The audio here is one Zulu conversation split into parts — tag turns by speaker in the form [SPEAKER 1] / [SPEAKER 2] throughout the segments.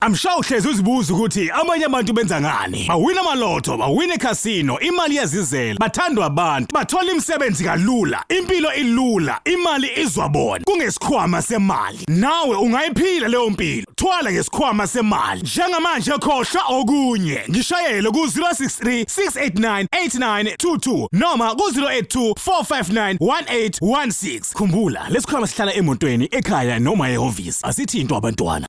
[SPEAKER 1] I'm sure uhlezi uzibuza ukuthi abanye abantu benza ngani. Bawina amalotho, bawina ekhasino, imali iyazizela, bathandwa abantu, bathola imisebenzi kalula, impilo ilula, imali izwa bona. Kungesikhwama semali. Nawe ungayiphila leyo mpilo. Thwala ngesikhwama semali. Njengamanje khohlwa okunye. Ngishayele ku-063 689 8922 noma ku-082 459 1816. Khumbula, lesikhwama sihlala emotweni, ekhaya noma ehhovisi. Asithintwa abantwana.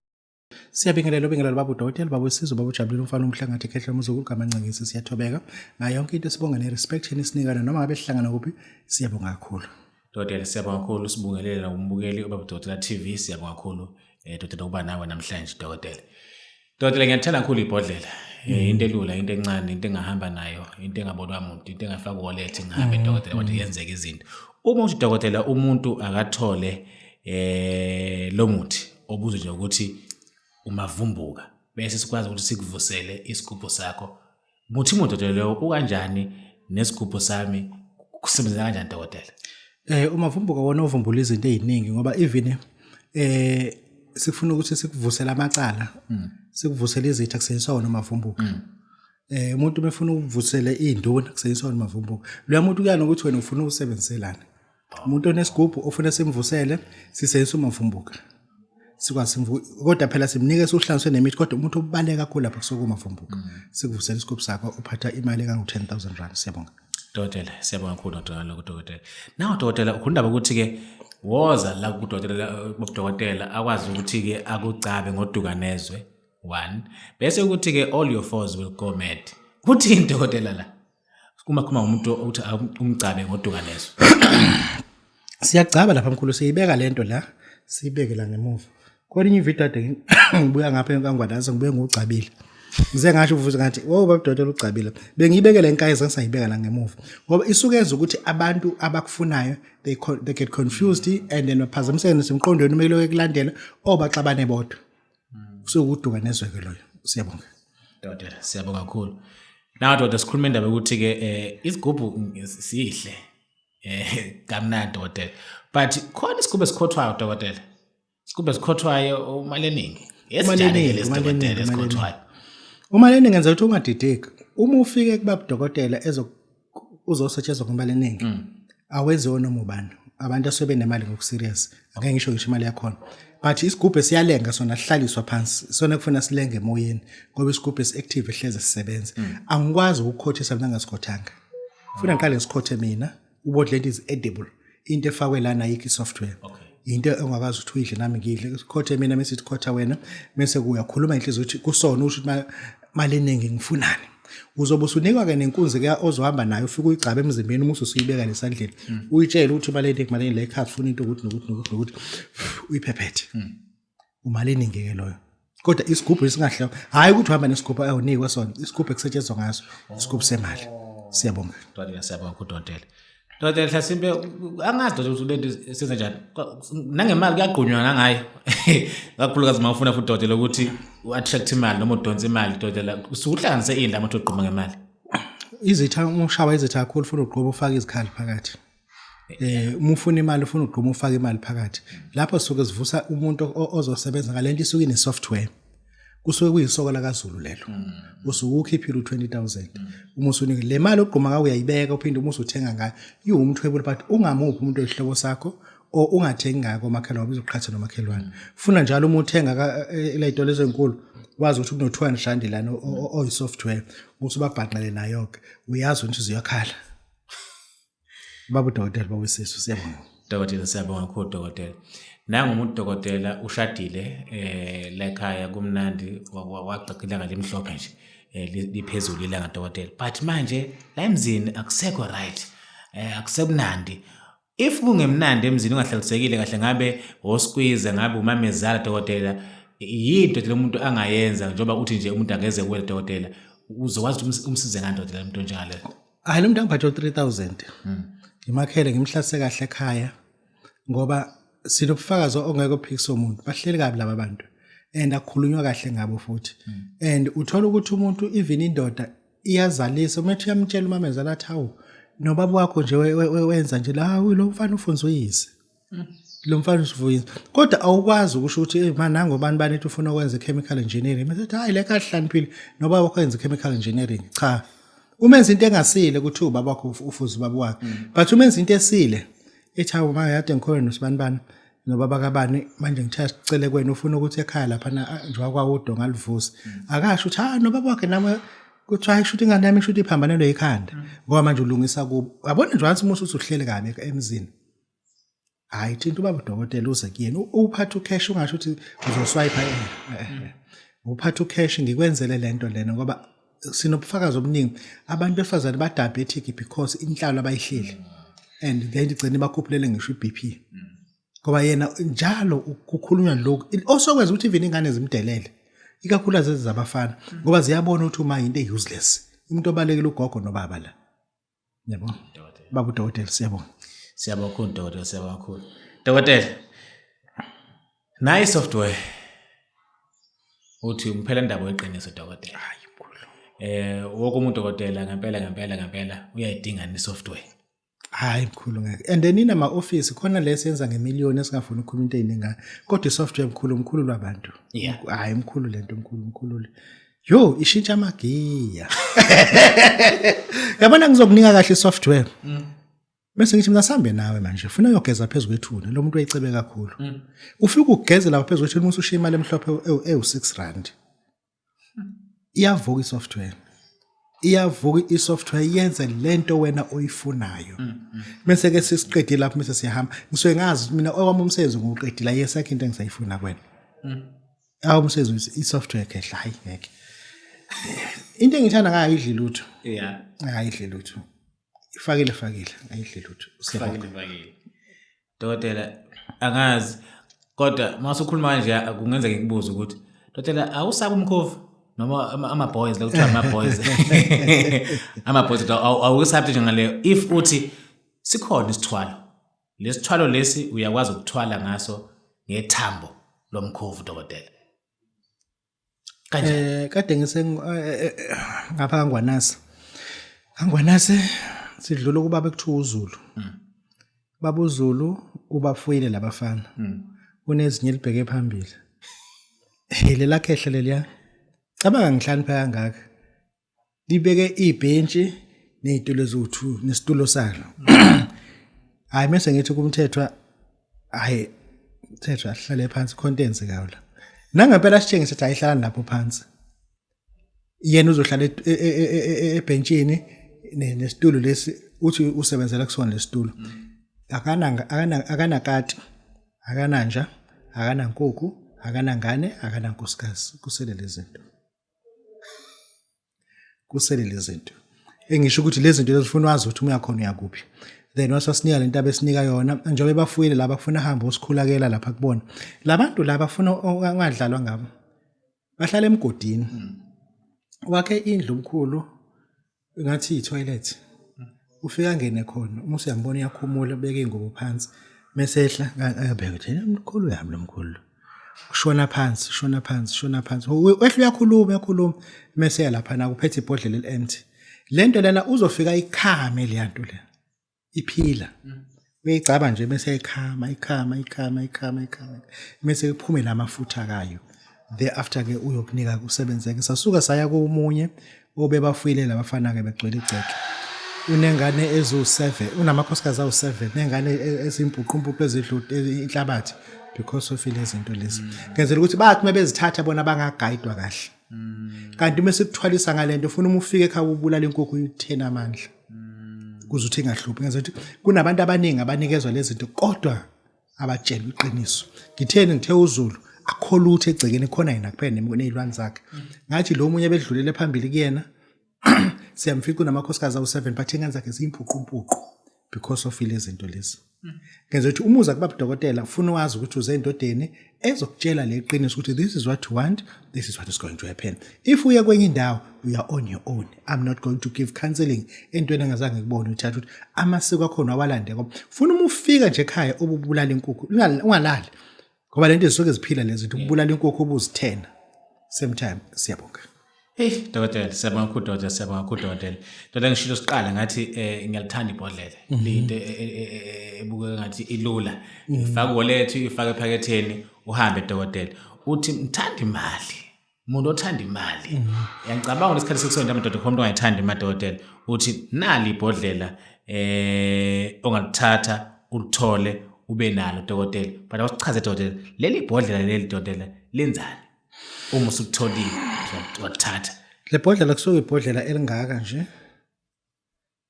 [SPEAKER 2] Siyabingelela ubingelela baba udokotela baba wesizwe baba ujabulile umfana umhlangathi khehla umzukulu gamancingisi siyathobeka ngayo yonke into esibonga ne-respect enisinikana noma ngabe sihlangana kuphi siyabonga kakhulu.
[SPEAKER 3] Dokotela, siyabonga kakhulu, sibungelele nakumbukeli ubaba Dokotela TV. Siyabonga kakhulu dokotela ukuba nawe namhlanje dokotela. Dokotela, ngiyathanda kakhulu ibhodlela. Into elula, into encane, into engahamba nayo, into engabonwa muntu, into engafaka wallet ngihambe dokotela, kodwa yenzeka izinto. Uma uthi dokotela umuntu akathole lo muthi obuzwa nje ukuthi umavumbuka, bese sikwazi ukuthi sikuvusele isigubhu sakho. Muthi umuntu dokotela lowo ukanjani nesigubhu sami, kusebenza kanjani dokotela?
[SPEAKER 2] Umavumbuka wona uvumbula izinto eziningi ngoba even sifuna ukuthi sikuvusele amacala, sikuvusele izitha, kusetshenziswa wona umavumbuka. Umuntu mefuna ukuvusele induna kusetshenziswa wona umavumbuka. Loya muntu kuya nokuthi wena ufuna ukusebenziselana. Umuntu onesigubhu ofuna simvusele sisebenzisa umavumbuka. Sikwazi simvu kodwa phela simnike suhlanganiswe nemithi, kodwa umuntu obaleka kakhulu lapha kusuka umavumbuka. Sikuvusela isigubhu sakho uphatha imali engango 10,000 rand. Siyabonga.
[SPEAKER 3] Dokotela, siyabonga kakhulu dokotela lokho dokotela. Nawu dokotela, ukhuluma ukuthi ke woza la kudokotela, kudokotela akwazi ukuthi ke akugcabe ngoduka nezwe one, bese ukuthi ke all your foes will go mad. Uthini dokotela la? Kuma khuma umuntu uthi umgcabe ngoduka nezwe.
[SPEAKER 2] Siyagcaba lapha mkhulu, siyibeka lento la, siyibeke la ngemuva. Khona inye ivideo ade ngibuya ngapha enkangwanazo ngibuye ngugcabile. Ngize ngasho futhi ngathi oh baba dokotela ugcabile. Bengiyibekele enkayiza ngisayibeka la ngemuva. Ngoba isuke yenza ukuthi abantu abakufunayo they get confused and then baphazamiseke nasemqondweni uma elokhu ekulandela o baxabane bodwa. Kusuke kuduka nezwe ke loyo. Siyabonga.
[SPEAKER 3] Dokotela, siyabonga kakhulu. Nawu dokotela, sikhuluma indaba yokuthi ke isigubhu sihle. Kamnandi dokotela. But khona isigubhu esikhothwayo dokotela. Isigubhu esikhothwayo imali eningi. Esinjani ke lesi dokotela esikhothwayo?
[SPEAKER 2] Imali eningi enza ukuthi ungadideki. Uma ufike kubaba dokotela ezo uzosetshenzwa ngemali eningi. Awenziwa noma ubani. Abantu asuke benemali ngokuserious. Angeke ngisho imali yakhona. But isigubhu siyalenga sona, sihlaliswa phansi. Sona kufuna silenge emoyeni ngoba isigubhu esi-active hleze sisebenza. Angikwazi ukukhothisa mina ngasikhothanga. Funa ngiqale ngisikhothe mina, ubodle lento is edible. Into efakwe lana ayikho i-software. Into ongakwazi ukuthi uyidle nami ngidle. Sikhothe mina mase sikhotha wena mase kuyakhuluma inhliziyo ukuthi kusona usho ukuthi mali eningi ngifunani. Uzobe usunikwa ke nenkunzi ke ozohamba nayo, ufike uyigcabe emzimbeni uma usuyibeka lesandleni. Uyitshele ukuthi imali eningi, imali eningi le ekhaya ufuna into ukuthi nokuthi nokuthi nokuthi, uyiphephethe. Imali eningi ke loyo. Kodwa isigubhu esingahle, hayi ukuthi uhamba nesigubhu awunikwe sona, isigubhu ekusetshenziswa ngaso, isigubhu semali. Siyabonga.
[SPEAKER 3] Dokotela, siyabonga kakhulu dokotela. Dokotela, hlasimpe angazi dokotela ukuthi lento senze njani. Nangemali kuyagqunywa nangayo. Kakhulukazi uma ufuna futhi dokotela ukuthi u-attract imali noma udonse imali dokotela, usuke uhlanganise ini la uma ugquma ngemali?
[SPEAKER 2] Izitha, uma ushawa izitha kakhulu ufuna ugquma ufake izikhali phakathi. Uma ufuna imali ufuna ugquma ufake imali phakathi. Lapho sisuke sivusa umuntu ozosebenza ngalento isuke ine software. Kusuke kuyisoka lakaZulu lelo. Usuke ukhiphile u20000. Uma usunike le mali ogquma ngayo uyayibeka uphinde uma usuthenga ngayo. Iwumthwebuli but ungamuphi umuntu oyihlobo sakho o ungathengi ngayo komakhelwane ngoba izoqhatha nomakhelwane. Funa njalo uma uthenga le zitolo ezinkulu wazi ukuthi kuno 200 rand lana oyi software ukuthi ubabhanqele nayo ke. Uyazi ukuthi uziyakhala. Baba udokotela, baba wesisu, siyabonga.
[SPEAKER 3] Dokotela, siyabonga kakhulu dokotela. Nangu umuntu dokotela ushadile la ekhaya kumnandi, wagqaqa ilanga limhlophe nje, liphezulu ilanga dokotela. But manje la emzini akusekho right. Akusekunandi. If kungemnandi emzini ungahlalisekile kahle, ngabe osqueeze, ngabe umamezala dokotela, yini dokotela umuntu angayenza njengoba uthi nje umuntu angeze kuwena dokotela, uzokwazi ukuthi umsize ngani dokotela umuntu onjengale?
[SPEAKER 2] Hayi, lo muntu angiphathe u3000. Ngimakhele ngimhlalise kahle ekhaya ngoba sinobufakazi ongeke uphikise umuntu. Bahleli kabi laba bantu and akukhulunywa kahle ngabo futhi. And uthola ukuthi umuntu even indoda iyazalisa uma ethi uyamtshela umamezala athi hawu nobaba wakho nje wenza nje la, hawu lo mfana ufunza uyise. Lo mfana usivuyisa. Kodwa awukwazi ukusho ukuthi hey man, nango bani bani ethi ufuna ukwenza chemical engineering. Bese ethi hayi leka hlaniphile nobaba wakho yenza chemical engineering. Cha. Umenza into engasile ukuthi ubaba wakho ufuze ubaba wakhe. But umenza into esile ethi hawu ma yade ngikhona nosibani bani nobaba kabani, manje ngithe sicele kwena, ufuna ukuthi ekhaya lapha na njengoba kwawudonga alivuse. Akasho ukuthi ha nobaba wakhe nami kuthiwa hayi, shuthi ingane yami shuthi iphambanelwe ikhanda, ngoba manje ulungisa kubo. Yabona nje wathi uma usuthi uhlele kabi emzini, hayi thinta ubaba udokotela, uze kuyena, uphathe ucash, ungasho ukuthi uzoswipe, uphathe ucash, ngikwenzele lento lena, ngoba sinobufakazi obuningi abantu besifazane ba-diabetic because inhlalo abayihleli, and then igcine bakhuphulele ngisho i-BP, ngoba yena njalo kukhulunywa lokhu osokwenza ukuthi even ingane zimdelele, ikakhulukazi ezabafana, ngoba ziyabona ukuthi uma into e-useless, umuntu obalekile ugogo nobaba la, yabo. Baba udokotela, siyabonga.
[SPEAKER 3] Siyabonga kakhulu, dokotela, siyabonga kakhulu, dokotela. Nayi software, uthi umphela indaba weqiniso, dokotela.
[SPEAKER 2] Hayi mkhulu.
[SPEAKER 3] Wonke umuntu, dokotela, ngempela ngempela ngempela uyayidinga ni software?
[SPEAKER 2] Hayi mkhulu, ngeke. And then inama office khona lesenza ngemiliyoni esingafuni ukukhuluma into eziningi ngayo, kodwa isoftware mkhulu, mkhulu lwabantu. Hayi mkhulu lento, mkhulu, mkhulu le. Yo, ishintsha amagiya. Yabona, ngizokunika kahle isoftware. Bese ngithi mina sambe nawe manje, ufuna uyogeza phezu kwethuna lo muntu oyicebe kakhulu. Ufika ugeze lapha phezu kwethuna, usushiya imali emhlophe ewu 6 rand. Iyavuka isoftware. Iyavuka isoftware, yenze lento wena oyifunayo. Bese ke sisiqedile lapho, bese siyahamba. Ngisuke ngazi mina owami umsebenzi ngiwuqedile, yesekho into engisayifuna kwena. Awu, umsebenzi i-software khehla, hayi ngeke. Into engithanda ngayo, ayidli lutho. Ayidli lutho. Ifakile, fakile, ayidli lutho.
[SPEAKER 3] Fakile, fakile. Dokotela, angazi kodwa uma usukhuluma kanje kungenzeka ngikubuze ukuthi, dokotela, awusabi umkhovu noma ama-boys la kuthiwa ama-boys, ama-boys, awusabi njengaleyo if uthi sikhona isithwalo, lesithwalo lesi uyakwazi ukuthwala ngaso ngethambo lomkhovu, dokotela,
[SPEAKER 2] kanjani? Kade ngise ngapha kaNgwanase. KaNgwanase sidlula kubaba ekuthiwa uZulu. Baba uZulu ubafuyile labafana. Unezinye libheke phambili. Lela khehle leliya. Cabanga ngihlakanipha kangaka. Libeke ibhentshi nezitulo eziwu2 nesitulo salo. Hayi, mase ngithi kumthethwa, hayi mthethwa, ahlale phansi, contents kawo la. Nangempela sitshengise ukuthi ayihlala lapho phansi. Yena uzohlala ebhentshini nesitulo lesi, uthi usebenzela kusona lesitulo. Akana akana akanakati, akananja, akanankukhu, akanangane, akanankosikazi, kusele lezi zinto. Kusele lezi zinto. Engisho ukuthi lezi zinto lezifuna wazi ukuthi uma uyakhona uyakuphi. Then wasasinika lento abesinika yona, njengoba bafuyile laba, kufuna ahambe osikhulakela lapha kubona. Labantu laba funa ungadlalwa ngabo. Bahlala emgodini. Wakhe indlu omkhulu ngathi i-toilet. Ufika ngene khona, uma usuyambona uyakhumula, ubeke ingubo phansi. Mesehla ayabheka ukuthi mkhulu yami lo mkhulu. Ushona phansi, shona phansi, shona phansi. Wehla, uyakhuluma, uyakhuluma. Mese ya lapha na uphethe ibhodlela eli-empty. Lento lena uzofika ikhame le yanto le. Iphila. Uyayigcaba nje bese ikhama, ikhama, ikhama, ikhama, ikhama. Bese iphume lamafutha kayo. Thereafter ke uyokunika kusebenzeke. Sasuka saya komunye obebafuyile labafana ke begcwele igceke. Unengane eziwu7, unamakhosikazi awu7, nengane ezimpuqumpuqu ezidlu inhlabathi because of lezi zinto lezi. Ngenzela ukuthi bathi mebezithatha bona bangagayidwa kahle. Kanti uma sikuthwalisa ngalento, ufuna uma ufika ekhaya ubulala inkukhu uyithena amandla. Kuze uthi ingahluphi. Ngenza ukuthi kunabantu abaningi abanikezwa lezi zinto kodwa abatshelwa iqiniso. Ngitheni? Ngithe uZulu akukho lutho egcekeni khona, yena kuphela nezilwane zakhe. Ngathi lo munye bedlulele phambili kuyena, siyamfica unamakhosikazi awu7, but ingane zakhe ziyimpuqumpuqu because of lezi zinto lezi. Ngenza ukuthi umuza kuba udokotela, ufuna wazi ukuthi uze endodeni ezokutshela leqiniso ukuthi this is what you want, this is what is going to happen. If uye kwenye indawo, you are on your own. I'm not going to give counseling entweni engazange ngikubone, uthatha ukuthi amasiko akhona awalande, ngoba ufuna uma ufika nje ekhaya ububulala inkukhu, ungalali, ngoba lento zisuke ziphila lezi zinto, ukubulala inkukhu ubuzithena same time. Siyabonga.
[SPEAKER 3] Hey dokotela, siyabonga kakhulu dokotela, siyabonga kakhulu dokotela. Dokotela, ngishilo siqala ngathi ngiyalithanda ibhodlela. Liyinto ebukeka ngathi ilula. Ifaka wallet, ifake ephaketheni, uhambe dokotela. Uthi ngithanda imali. Umuntu othanda imali. Ngiyacabanga lesikhathi sekusonto amadoda khona umuntu ongayithandi imali dokotela. Uthi nali ibhodlela ongalithatha ulithole ube nalo dokotela. But awusichaze dokotela, leli bhodlela leli dokotela lenzani? Uma usutholile wathatha.
[SPEAKER 2] Le bhodlela kusuke ibhodlela elingaka nje,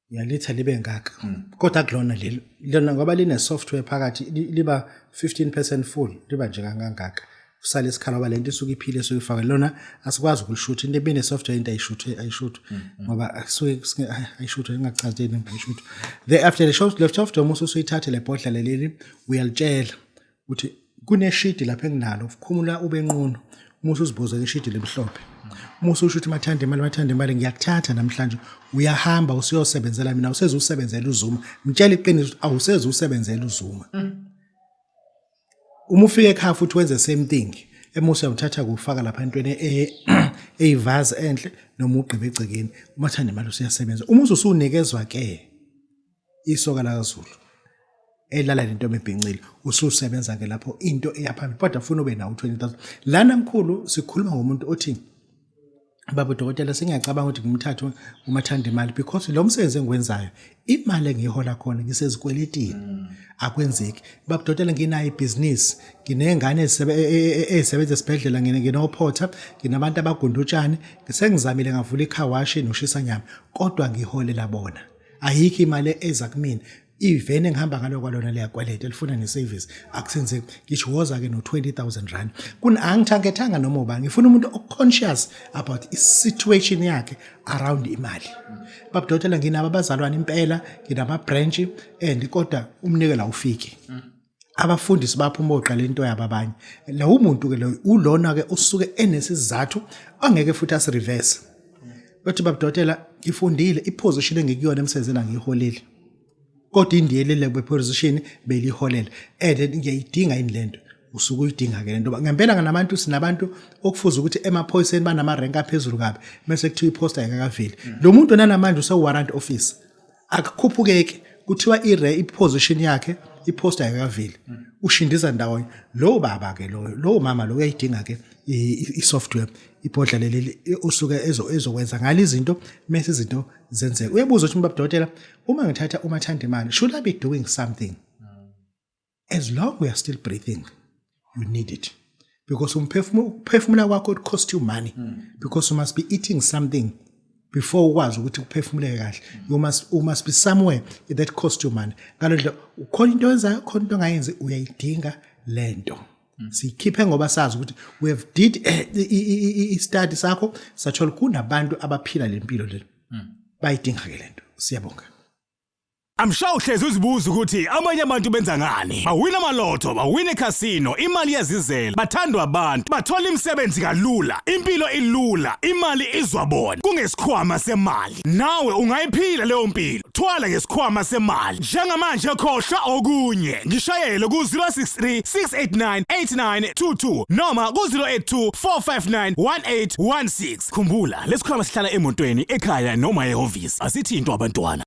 [SPEAKER 2] yalitha libe ngaka, kodwa kulona leli lona ngoba line software phakathi, liba 15% full, liba nje kangangaka, kusale isikhala ngoba lento isuke iphile esuke ifake lona. Asikwazi ukulishoot into ebine software, into ayishuthwe, ayishuthwe ngoba asuke ayishuthwe, ingachazeli ayishuthwe. Thereafter le software, uma usuyithathe le bhodlela leli, uyalitshela ukuthi kuneshidi lapha enginalo, khumula ube nqunu, uma usuzibuza ishidi limhlophe, uma ususho ukuthi mathanda imali, mathanda imali, ngiyakuthatha namhlanje, uyahamba usuyosebenzela mina, awuseze usebenzela uZuma. Mtshela iqiniso ukuthi awuseze usebenzela uZuma. Uma ufika ekhaya futhi wenze same thing, emusa uyawuthatha kufaka lapha entweni eyivazi enhle noma ugqibe egcekeni, umathanda imali usuyasebenza. Uma usunikezwa ke isoka lakaZulu elala lentombi ebhincile, ususebenza ke lapho into eyaphambili, kodwa funa ube nawo 20000 lana. Mkhulu, sikhuluma ngomuntu othi, "Baba dokotela, sengiyacabanga ukuthi ngimthathe umathanda imali because lo msebenzi engiwenzayo, imali engiyihola khona ngisezikweletini, akwenzeki. Baba dokotela, nginayo ibhizinisi, nginengane ezisebenza esibhedlela, nginophotha, nginabantu abagunda utshani, sengizamile ngavula i-car wash noshisa nyama, kodwa ngiholela bona, ayikho imali eza kumina. Iveni engihamba ngalo kwalona liyakweleta, lifuna ne-service, akusenzeki." Ngisho woza-ke no-20 000 rand. Angithangethanga noma ubani, ngifuna umuntu o-conscious about i-situation yakhe around imali. "Baba dokotela, nginabo abazalwane impela, nginama-branch and kodwa umnikelo awufiki. Abafundisi baphuma oqala into yabo abanye." Lowo muntu ke loyo ulona ke usuke enesizathu angeke futhi asireverse. Bathi, "Baba dokotela, ngifundile, iposition engikuyona emsebenzini angiyiholeli, kodwa indiyelele kwe-position beliholela and ngiyayidinga yini lento?" Usuke uyidinga ke lento ngempela. Nganabantu, sinabantu okufuza ukuthi emaphoyiseni banama-rank aphezulu kabi, bese kuthiwa iposter ayikakaveli. Lo muntu nanamanje use-warrant officer, akukhuphukeki, kuthiwa ire iposition yakhe, iposter ayikaveli, ushindiza ndawonye. Lo baba ke lo, lo mama lo uyayidinga ke i-software, ibhodlela leli usuke ezokwenza ngale izinto mase izinto zenzeka. Uyabuza ukuthi, "Baba dokotela, uma ngithatha umathanda imali, should I be doing something?" As long we are still breathing, you need it, because umphefumulo, ukuphefumula kwakho, it cost you money, because you must be eating something before ukwazi ukuthi kuphefumuleke kahle. You must be somewhere that cost you money. Ngalo ndlela ukhona into oyenzayo, khona into ongayenzi, uyayidinga lento. Siyikhiphe ngoba sazi ukuthi we have did i-study sakho, sathola kunabantu abaphila le mpilo le, bayidinga ke lento. Siyabonga.
[SPEAKER 1] I'm sure uhlezi uzibuza ukuthi abanye abantu benza ngani. Bawina amalotho, bawina ekhasino, imali iyazizela, bathandwa abantu, bathola imisebenzi kalula, impilo ilula, imali izwa bona. Kungesikhwama semali. Nawe ungayiphila leyo mpilo. Thwala ngesikhwama semali. Njengamanje khohlwa okunye. Ngishayele ku 063 689 8922 noma ku 082 459 1816. Khumbula, lesikhwama sihlala emotweni, ekhaya noma ehhovisi. Asithintwa abantwana.